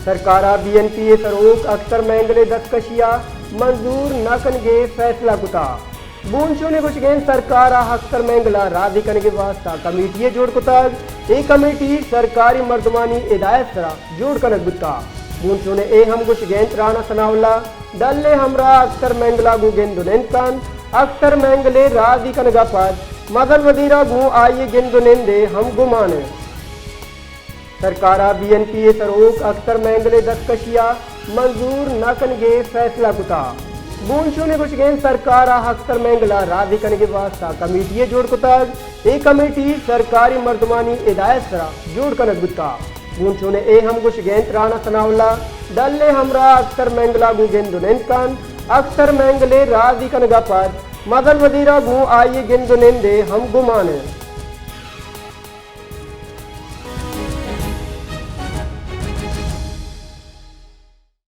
سرکار ءَ be N P ءِ سروک اختر مینگل ءِ دستکشی ءَ منظور نہ کنگ ءِ فیصلہ کتگ۔ بونشون ءِ گوشگ اِنت سرکار ءَ اختر مینگل ءَ راضی کنگ ءِ واستہ کمیٹی یے جوڑ کتگ۔ اے کمیٹی سرکاری مردمانی ہدایت ءِ سرا جوڑ کنگ بوتگ۔ بونشون ءِ اے ہم گوشگ اِنت رانا ثناء اللہ ڈل ءِ ہمراہ اختر مینگل ءَ گوں گند ءُ نند کنت۔ اختر مینگل ءِ راضی کنگ ءَ پد مزن وزیر ءَ گوں آئی ءِ گند ءُ نند ءِ ہم گمان اِنت۔ سرکار ءَ بی این پی ءِ سروک اختر مینگل ءِ دستکشی ءَ منظور نہ کنگ ءِ فیصلہ کتگ۔ بونشون ءِ گوشگ اِنت سرکار ءَ اختر مینگل ءَ راضی کنگ ءِ واستہ کمیٹی یے جوڑ کتگ۔ اے کمیٹی سرکاری مردمانی ہدایت ءِ سرا جوڑ کنگ بوتگ۔ بونشون ءِ اے ہم گوشگ اِنت رانا ثناء اللہ ڈل ءِ ہمراہ اختر مینگل ءَ گوں گند ءُ نند کنت۔ اختر مینگل ءِ راضی کنگ ءَ پد مزن وزیر ءَ گوں آئی ءِ گند ءُ نند ءِ ہم گمان اِنت۔